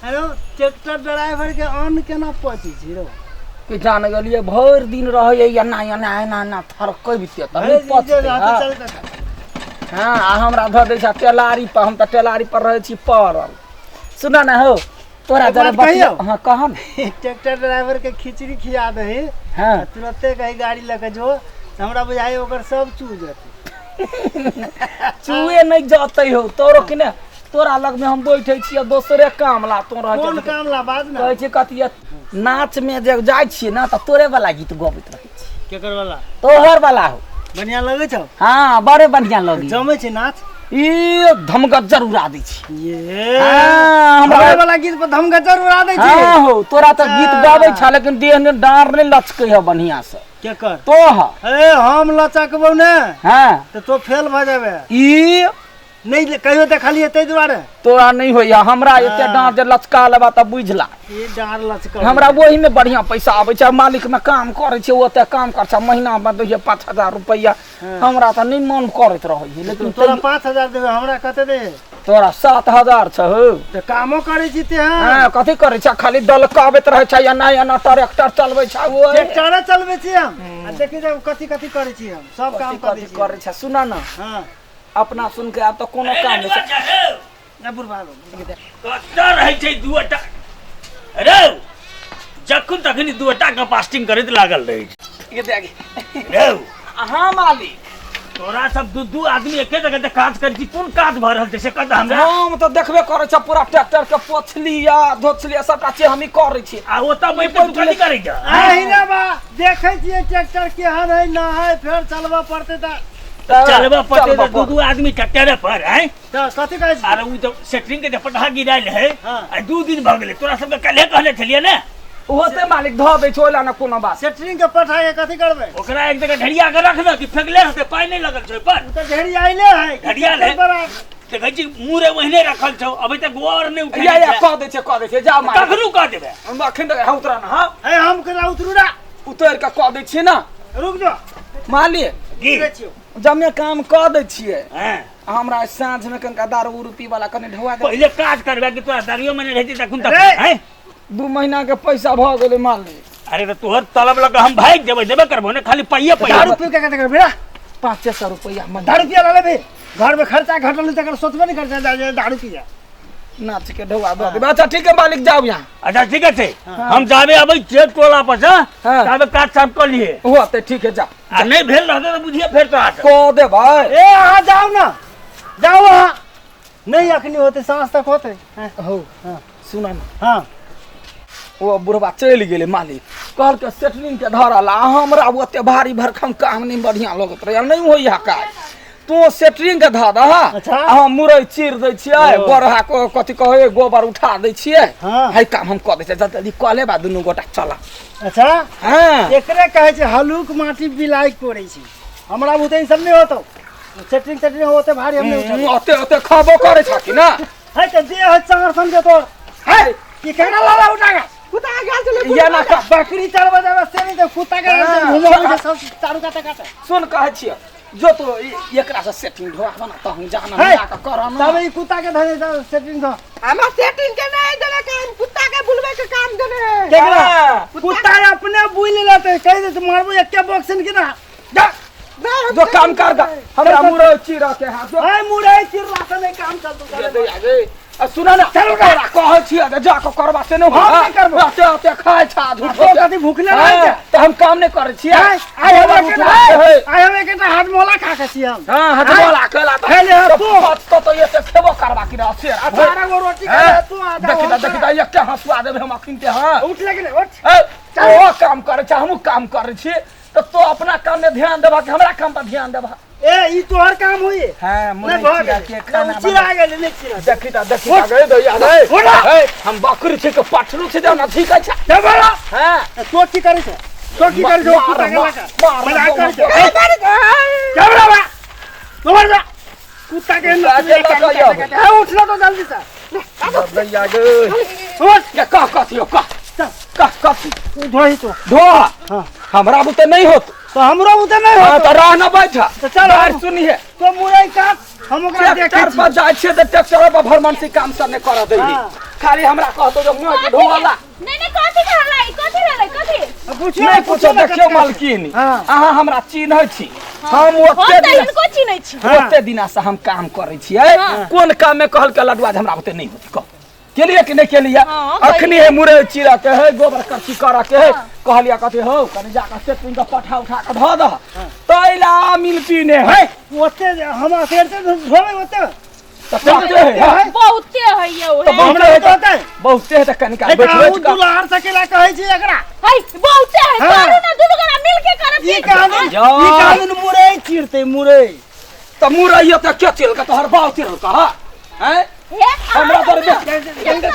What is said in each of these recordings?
Hello tractor driver के अन्न केना पचै छै रौ कि जान गेलियै भरि दिन रहैए एना एना एना एना थरकबिते तऽ नहि पचतै हँ। हँ आ हमरा धऽ दै छै टेलारी पर हम तऽ टेलारी पर रहै छी पड़ल सुन ने हौ तोरा एक जरे बात कहियौ? बतिया हँ कह ने ट्रैक्टर ड्राइवर के खिचड़ी खिया दही हँ आ तुरते कही गाड़ी लऽ के जो तऽ हमरा बुझाइ ओकर सब चू जेतै चूहे नहि जतै हौ तोरो कि ने तोरा लगमे हम बैठे छियै दोसरे काम ला तो रहै कोन छै काम ला बाज ने कहै छै कथी ये, नाच मे जे जाइ छियै ने तऽ तोरे वाला गीत गबैत रहै छी केकर वाला तोहर वाला हो बढ़िया लगै छौ हँ बड़े बढ़िया लगी जमै छै नाच ई धमगज्जर उड़ा दै छी ये हाँ, हमरा- हमरा वाला गीत पर धमगज्जर उड़ा दै छै हँ हो तोरा तऽ गीत अच्छा। गाबै छ लेकिन देह ने डाँर नहि लचकै है बढ़िया से केकर तोह ए हम लचकबौ ने हँ तऽ तो फेल भऽ जेबे ई नहि कहियो देखलियै ताहि दुआरे तोरा नहि होइया हमरा एते हाँ। डाँर जे लचका लेबा तऽ बुझला ई डाँर लचकल हमरा ओही में बढ़िया पैसा आबै छै मालिक में काम करै छै ओते काम करै छै महीना में दैए 5000 रुपैआ हाँ। हमरा तऽ नहि मन करैत रहै लेकिन तोरा तैयो 5000 देबै हमरा कते दे तोरा 7000 छै हौ तऽ कामो करै छी ते हाँ कथी करै छै खाली डलकाबैत रहै छै एना एना ट्रैक्टर चलबै छै ओए ट्रैक्टरे चलबै छी हम आ देखी जब कथी कथी करै छी हम सब काम कथी करै कथी छी करै छै सुन न हाँ अपना सुन के आब तऽ कोनो काम नहि छै ना बुढ़बा लोग। कतऽ रहै छै दूटा रे जखन तखन दूटा के पास्टिंग करैत लागल रहै छै ये देख रे अहाँ मालिक तोरा सब दू दू आदमी एके जगह ते काज करै छी कोन काज भऽ रहल छै से कह तऽ हमरा हम तऽ देखबे करै छै पूरा ट्रैक्टर के पोछलिया धोछलिया सबटा चीज हमही करै छी आ ओतऽ बैठ के तू कथी करै छ अहिना बा देखै छियै ट्रैक्टर केहन है ना है फेर चलबऽ पड़तै तऽ चलबऽ पड़तै चलबऽ तऽ दू दू आदमी ट्रैक्टरे पर आँय तऽ कथी कहै छी अरे उ तऽ सेटरिंग के जे पटहा गिरायल है हाँ। आ 2 दिन भऽ गेलै तोरा सबके काल्हे कहने छलियै ने होते मालिक धऽ दै छै ओहि लए ने कोनो बात सेटरिंग के पठा के कथी करबै ओकरा एक जगह ढेरिया के रख दे कि फेकले रहतै पानि नहि लगल छै ओहि पर ओ तऽ ढेरी आइले है ढेरियाल है। बड़ा देखै छी मुँह रे ओहिने रखल छौ अभी तक गोबर नहि उठेने या या छै। कह दै छै कह दै छै जाओ मालिक कखनो कह देबै हम अखन तक उतरा ना हाँ है हम केना उतरू ना उतर के कह दै छियै ना रुक जो मालिक की उतरै छियौ जमे काम कऽ दै छियै हाँ हमरा साँझ में कनिका दारू उरू पी वाला कनि ढुआ दे पहिले काज करबै कि तोरा दारुओ मने रहती तखन तक अरे! हैं 2 महीना के पैसा भऽ गेलै मालिक अरे तऽ तोहर तलब लऽ कऽ हम भागि जेबै जेबे करबो ने खाली पाइए पाइए दारू पी के कते करबै ना 500 रुपैआ महीना दारू पिया ला लेबे घर में खर्चा घटल नहीं तकर सोचबे नहीं करते जा जा दारू पिया नाच के ढुआ दऽ देबै अच्छा ठीक है मालिक जाउ यहाँ अच्छा ठीक है छै हम जाबे अबै छियै टोला पर से हाँ। ताबे काज साफ कऽ लिए होते ठीक है जा आ नहि भेल रहतै तऽ बुझिए फेर तोरा से। कऽ देबै ए अहाँ जाओ ना जाओ अहाँ नहीं अखनी होते साँझ तक होते हाँ हो सुन न हाँ ओ बुढ़बा चलि गेलै मालिक कहलकै सेटरिंग के धरल आ हमरा ओते भारी भरखम काम नहि बढ़िआँ लगैत रहैए नहि होइए काज तू सेटरिंग के धऽ दह अच्छा। आ हम मुरई चीर दै छियै ओ। गोरहा को कथी कहै गोबर उठा दै छियै हाँ। है काम हम कऽ दै छियै जल्दी कऽ लेब आ दुनू गोटा चलब अच्छा हँ एकरे कहै छै हलुक माटी बिलाई कोड़ै छै हमरा बुते ई सब नहीं होतो सेटरिंग सेटरिंग होते भारी हम नहीं उठेबै ओते ओते खबो करै छ कि ना है तऽ जे है चार सन के तोर है ई केना लाला उठा के कुत्ता गेल छलै या ना का बकरी चरबा जाबे से नहीं तऽ कुत्ता के हाँ। घुमाबै छै सब चारू काते काते सुन कहै छियै जो तो एकरा से सेटिंग ढोआ बना तहूँ जाना है। मिला के कर ना तब ई कुत्ता के धरे सेटरिंग धो हमरा सेटिंग के नहीं देले काम कुत्ता के बुलवे के काम देले केकरा हाँ। कुत्ता अपने बुलि लेतै कहि देतै मारबो एके बॉक्सन के ना जा नहीं, हम जो काम सेटिंग कर दा नहीं। हमरा मुरई चीर के हाथ जो है मुरई चिरला से नहीं काम चलतो दे दे आगे आ सुन ना चलू ना। तोरा कहै छियै जे जा के करबा से नहि हम नहि करबो। ओते ओते खाइ छा झूठो तो कथी भूखले रहै हाँ, छै तऽ हम काम नहि करै छियै आइ आइ हम गोबर एकेटा उठा के है। आइ हम एकेटा हाजमोला खा के छी हम हाँ हजमोला केला तऽ खा ले, तऽ तू। पचतौ तऽ एते खेबो करबा कि ना से अच्छा 12 गो रोटी खा ले तू आ जा देखी तऽ देखी तऽ एके हँसुआ देबै हम अखन ते हाँ उठ लेकिन उठ ए, ओ काम करै छै हमहूँ काम करै छी तऽ तो अपना काम में ध्यान देबा कि हमरा काम पर ध्यान देबा ए ई तोहर काम होई हाँ नहीं भऽ गेलै खाना चिरा गेलै नहीं चिरा देखी तऽ देखी तऽ गए दैया रे उठा। ए, हम बकरी छी के पठरू छी देना ठीक छै दे बड़ा हाँ तो की करै छै तो की करै छै मार, कुत्ता के मार, लगा मार, मजाक करै छै मार, ए, चल बड़ा बा तोहर जा कुत्ता के कुत्ता के लगा यौ। ए उठ लो तो जल्दी से दैया गे उठ ये कह कथी कह चल कह कथी धोही तो ढो हाँ। हमरा बुते नहीं होत तो हमरो उते नहीं हाँ होतो तऽ रह न बैठ तऽ चल बाहर हम- सुनिहे तो मुरई काट हम ओकरा देखै ट्रैक्टर छी पर जाइ छियै तऽ ट्रैक्टर पर भरमनसी काम सब नहि करऽ दै हाँ। खाली हमरा कहतो जे माटि ढोला। नहीं नहीं, कथी भेलै, कथी भेलै, कथी? पूछियो। नहि पूछो, देखियौ मालकिन, हाँ। अहाँ हमरा चिन्है छी, हम हम ओते तऽ दिन हिनको चिन्है छी। हाँ। ओते दिना से हम काम करै छियै। कोन काम में कहलकै लडुआ जे हमरा ओते नहि होतै, कह केलिए कि नहि केलिए? हाँ, अखनी हे मुरै चीरा के है, गोबर करची करऽ के है, कहलिए कथी हौ, कनि जाकऽ सेटिंग के पठा उठा कऽ धऽ दह, तैला मिलती ने है। ओते हम अकेले ढोबै ओते। तऽ कते है, हाँ? बहुते है यौ। तऽ हे बहुते हमरा है तऽ होतै। बहुते है तऽ कनिका बैठ बैठ कऽ दुलार सकेला कहै छी एकरा। है बहुते है। हाँ। करू ना, दुनू गोरा मिल के करब। ई की कहानी जा। ई कहानी मुरै चिरतै मुरै। तऽ मुरैयो तऽ के चिरलकै? तोहर बाप चिरलकै हँ? हैं? हे, हमरा अहाँ तर देख। झगड़ा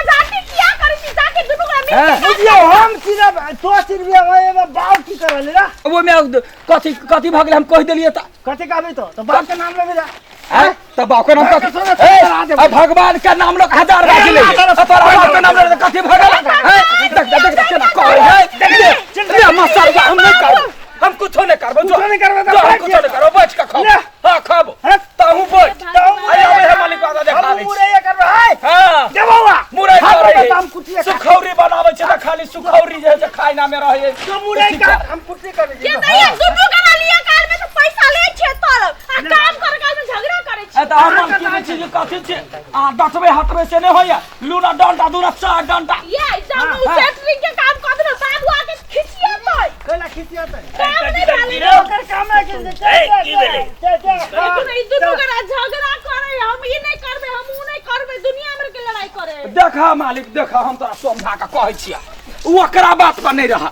जाति किया करै छी? जाके दुनू गोरा मिल हैं? के बुझियौ, हम चिरब तो चिरबे, ओहिमे बाप की करल रे? ओहिमे कथी कथी भऽ गेलै? हम कहि देलियै तऽ कथी कहबी? तो बाप के नाम लेबी रे। हैं? तऽ बाप के नाम बाप के कथी? सोना ए, चढ़ा देबै। आ भगवान के नाम लोग हजार बार ले। तोरा बाप के नाम ले कथी भऽ गेल? हैं? देख देख देख केना कहै है। ले ले मसरवा, हम नहि करब, हम कुछो नहि करबो। जो कुछो नहि करबै तऽ जो, हम बैठ कुछो नहि करबो, बैठ के खाओ। ले। हाँ, खाबो। हैं? तहूँ बैठ। तहूँ आइ आबै है मालिक, आगा देखा हम दै छी। मुरै करबै है। हाँ। देबौआ। मुरै हम करै है। हम कुटिए खा- सुखौरी बनाबै छै तऽ खाली सुखौरी जे है से खाइना मे रहै है। तो मुरै काट, हम कुटी करै के छी। दैया, दुनू गोरा लिअ काल में तऽ पैसा लै छियै तब आ काम करे काल में झगड़ा करै ए छी। तऽ हम की छी जे कथी छै? आ डटबै हटबै से नहि होइया। लूना डंटा, दूना चार डंटा। ये जब उ सेटरिंग के काम कऽ देबै, बाबू आके खिचियेतै। कैला खिचियतै? काम नहि भेलै। ओकर काम है कि ए, की भेलै? देखू ने, ई दुनू गोरा झगड़ा करे, हम ई नहि करबै, हम उ नहि करबै, दुनिया भर के लड़ाई करे। देखा मालिक, देखा, हम तोरा समझा कऽ कहै छियै, ओ ओकरा बात पर नहि रह।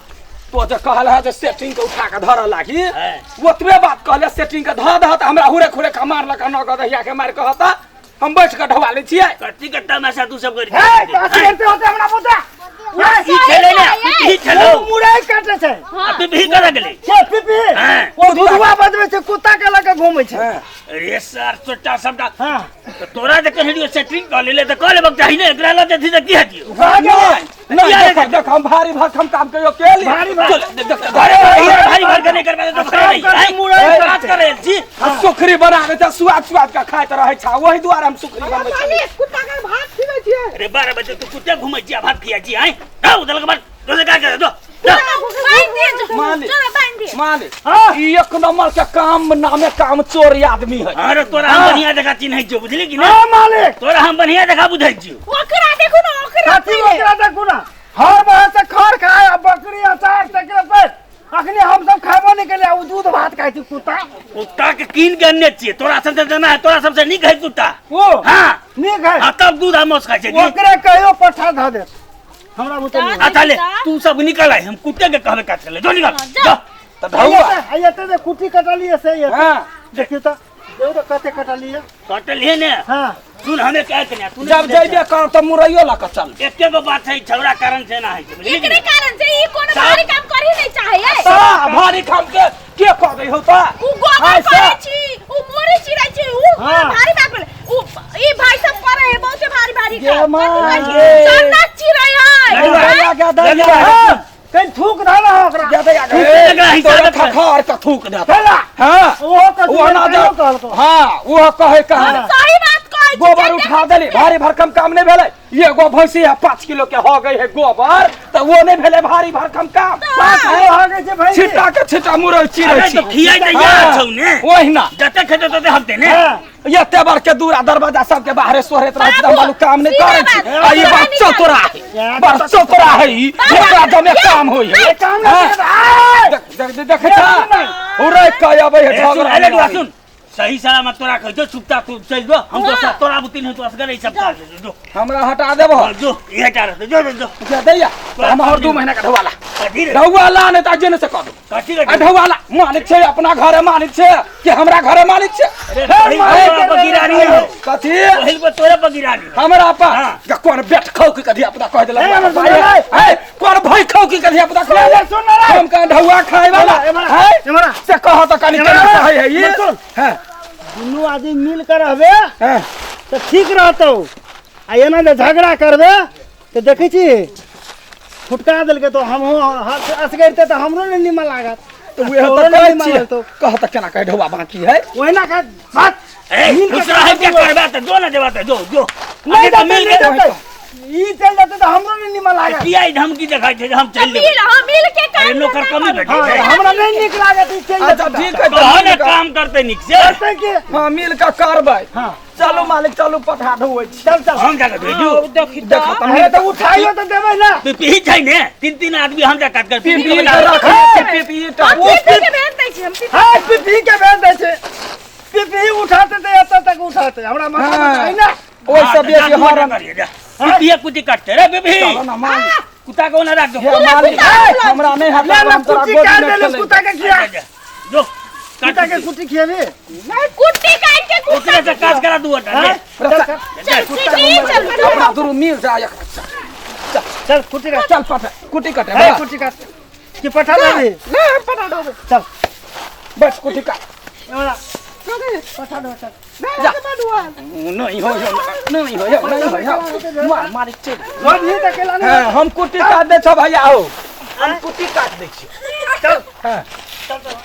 तो जे कहल है जे सेटिंग के उठा कऽ धरऽ लागी, हैं। ओतबे बात कहले, सेटिंग के धऽ दह, तऽ हमरा हुरे खुरे के मारलक, नौ गदहिया के मारि कहता, हम बैठ कऽ ढवा लै छियै। कथी के तमाशा तू सब करी? हे, तो अकेले होते हमरा पुत्रा। ई छलै ने, ई छलौ। मुरै काटे छै। आ पिपही करा गेलै? के पिपी? हैं। ओ धुधुआ बजबै छै, कुत्ता के लऽ के घूमै छै। अरे सर, चोटा सबटा। हाँ। तऽ तोरा जे कहलियौ सेटरिंग कऽ लेले तऽ कऽ लेबक चाही ने, एकरा लऽ जेथिन तऽ की हेतियौ? नहि नहि, देख देख, हम भारी भरकम काम कहियो केली? भारी भरकम। चल, देख, देख, अरे भारी भारी के नहि करबै तऽ काम नहीं करतै, मुरै काज करै छी। आ सुखरी बनाबै तऽ सुआद सुआद के खाइत रहै छै, ओहि दुआरे हम सुखरी बनबै छी। मालिक, कुत्ता के भात खिबै छियै। अरे 12 बजे तू कुत्ते घुमै छी आ भात खिया छी? आँय, जाउ उधर के बाद दोसर काज करे दो। बान्हि दिअ। मालिक। चलो, बान्हि दिअ। मालिक, हाँ। ई एक नंबर के काम नामे काम चोर आदमी है। अरे तोरा हम बढ़िया जगह चिन्है छियौ, बुझली कि हाँ नहि? मालिक। तोरा हम बढ़िया जगह बुझै छियौ। ओकरा देखू ने, ओकरा कथी ओकरा देखू ना? हर बार से खर खाए आ बकरी अचार तकरे पर अखनी हम सब खाबो नहीं केलिए, उ दूध भात खाइ छी कुत्ता। कुत्ता के कीन के अनने छियै, तोरा सबसे देना है, तोरा सबसे नीक है कुत्ता। ओ हाँ। नीक है। हाँ, तब दूध आ मांस खाइ छै। ओकरे कहियो पठा धऽ देत, हमरा बुते नहीं। अच्छा ले, तू सब निकल आइ, हम कुत्ते के कहबे काज करे, जो निकल जा। जो। तऽ ढौआ। एते जे कुट्टी कटलिए से एते। हाँ। देखियौ तऽ, देखू तऽ कते कटलिए। कटलियै ने? हाँ। सुन, हमे कहे के ने तू जब जइबे कर तऽ मुरैयो लऽ कऽ चल। एके गो बात छै, झगड़ा कारण से ना है छै, बुझली कि एकरे नहि? कारण से ई कोनो भारी काम करही नहीं चाहे है। ता भारी काम के के कऽ दै हौ ता? उ गोबर हाय से। करे छी, उ मोरी चिरै छी, उ कोनो हाँ। भारी बात भेलै। उ ई भाई सब करे है बहुते भारी भारी गे काम। माँ, कथी कहै छी? गे। चन्ना चिरै है। लडुआ, दैया के दैया। लडुआ। हाँ, कहीं थूक धऽ दहो ओकरा। दे दे आगे। एकरा हिसाब तोरा रख। खखर के थूक देत। कैला? हाँ। ओहो तऽ ओ ना कहियो कहलकौ। हाँ, ओहो कहै कहा। हम सही बात कहै छी। गोबर उठा देली, भारी भरकम काम नहीं भेलै। एगो भैंसी है, 5 किलो के हो गई है गोबर, तऽ वो नहीं भेलै भारी भरकम काम। 5 किलो हो गई छै भैंसी। छिटा के छिटा मुरै चिरै अरे छी। तो खियाइ तऽ याद छौ ने। ओहिना। जते खेतौ तते हकतै ने। हाँ। एते बड़ के दूरा दरवाजा सबके बाहरे सोहरैत रहै छै, तऽ हम बालू काम नहि सीधा करै छी। बात, आ ई सीधा बात निकाल। चतुरा है, बड़ चतुरा है ई। एकरा जमे काम होइ है। काम नहि हाँ। करत। आय! देख देख देखै छा, उड़ै के अबै है ए, सुन, झगड़ा। अरे लडुआ, सुन, सही सलामत तोरा कहै छौ, चुपचाप तू चलि जो, हम तो सब तोरा बुतिन है, तू असगर ई सब काज जो। हमरा हटा देबो? हाँ, जो, इहे टा रहतै, जो जो जो। दे दैया हम और 2 महीना के ढौवाला। कथी रे? ढौवाला नहि तऽ जे नहि से कऽ दू। कथी रे? आ ढौवाला मालिक छै, अपना घरे मालिक छै कि हमरा घरे मालिक छै? अरे पहिल मालिक तोरा पर गिरानी हो। कथी? पहिल पर तोरा पर गिरानी हो। हमरा पर हाँ। के कोन बेट खाउ की कथी अपना कह देलक? ए, हमर सुन रे। ए, कोन भई खाउ की कथी अपना कह ए, देलक? सुन रे। हम कहाँ ढौआ खाय वाला एम्हर आ, है? एम्हर आ। से कह तऽ कनि एम्हर केना आ। कहै है ई? एम्हर सुन। हैं, दुनू आदमी मिल कर रहबे हैं। तऽ ठीक रहतौ, आ एना जे झगड़ा करबे तऽ देखै छी फुटका देलकै तऽ हमहूँ असगरते तऽ हमरो नहि निमन लागत। तऽ उएह तोरो तऽ नहि कहै निमन छियै। लगतौ। कह तऽ केना कहै ढौआ बाकी है? ओहिना कह बात। ए मिल के खुश रह के करबै। करबा त जो ना देबा त जो जो। नहीं अभी तऽ जाते, मिल नहीं गेल। जाते। ई चल जाते तऽ हमरो नहीं निमन लागत। किया ई धमकी देखाइ छै जे हम चलि मिल जेबै? हाँ मिल के काम अरे नौकर धंधा कमी करू। भेटै हाँ, छै। हमरा नहीं नीक लागत ई चलि अच्छा जेतै तऽ। ठीक है कहो तऽ ने मिल कऽ- काम करतै नीक से। करतै की? हाँ मिल कऽ करबै। हाँ। चलू मालिक चलू पठा धोबै छी। चल चल। हम जाके भेजू। हाँ, देखी देख तऽ। तऽ अरे तऽ उठाइयो तऽ देबै ना। पीपी छै ने तीन तीन आदमी हम जा काट कर पी पीपी पी बना के रख पी पी टा हम पीपी के भेज दै छी हम पीपी। हाँ पीपी के भेज दै छै। पीपी उठाते तऽ एतऽ तक उठाते हमरा माथा में हाँ। छै ना। ओहि से बेसी हरन। पीपी कुटी काटते रे बेबी। चलो ना मालिक। कुत्ता को ना राख दो। हे मालिक हमरा नहीं हाथ ले ले हम तोरा कुट्टी गोदी काट में देले खेलै। कुत्ता के खिया। जो कुत्ता के कुट्टी खियाबी। नहीं कुट्टी काट के कुत्ता ओकरे से काज करा दू हटा हाँ? ले। चल चल चल सीटी चल। अपना दुरू मिल जाय। चल कुट्टी काट। चल पठा कुटी कटे है कुट्टी काट की पठा देबी। नहीं हम पटा डोबे। चल बस कुटी काट। हमरा पठा दो चल। नहीं हम पटा डोबे। नहीं हो नहीं हो नहीं हो मार मालिक चल। हम ही तऽ अकेला नहीं। हाँ, हम कुटी काट दै छौ भैया हो हम कुटी काट दै छी। चल। हाँ। चल चल।